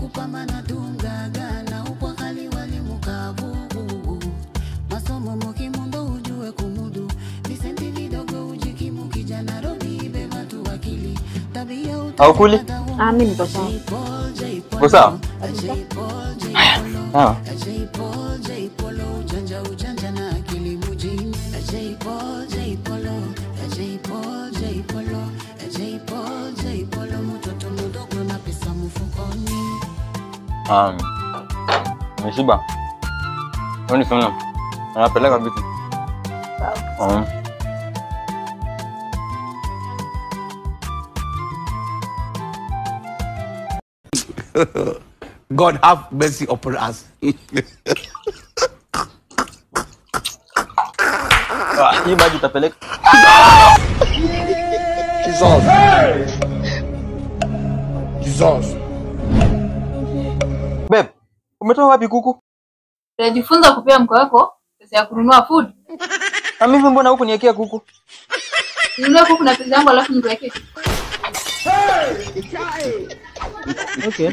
Kupambana tungaga na upwakali walimukavu. Masomo mukimundo ujue kumudu. Visenti vidogo ujikimu kijana Robi beba tu akili. Tabia Haukuli? Ah, mimi niko sawa. Uko sawa? Sawa. Nimeshiba. Wewe sana. Anapeleka vitu. Sawa. God have mercy upon us. Hii maji utapeleka. Jesus. Jesus. Babe, umetoa wapi kuku? Unajifunza kupea mke wako pesa ya kununua food. Na mimi mbona huku niwekea kuku? Ninunue kuku na pesa yangu alafu nikuwekee. Okay.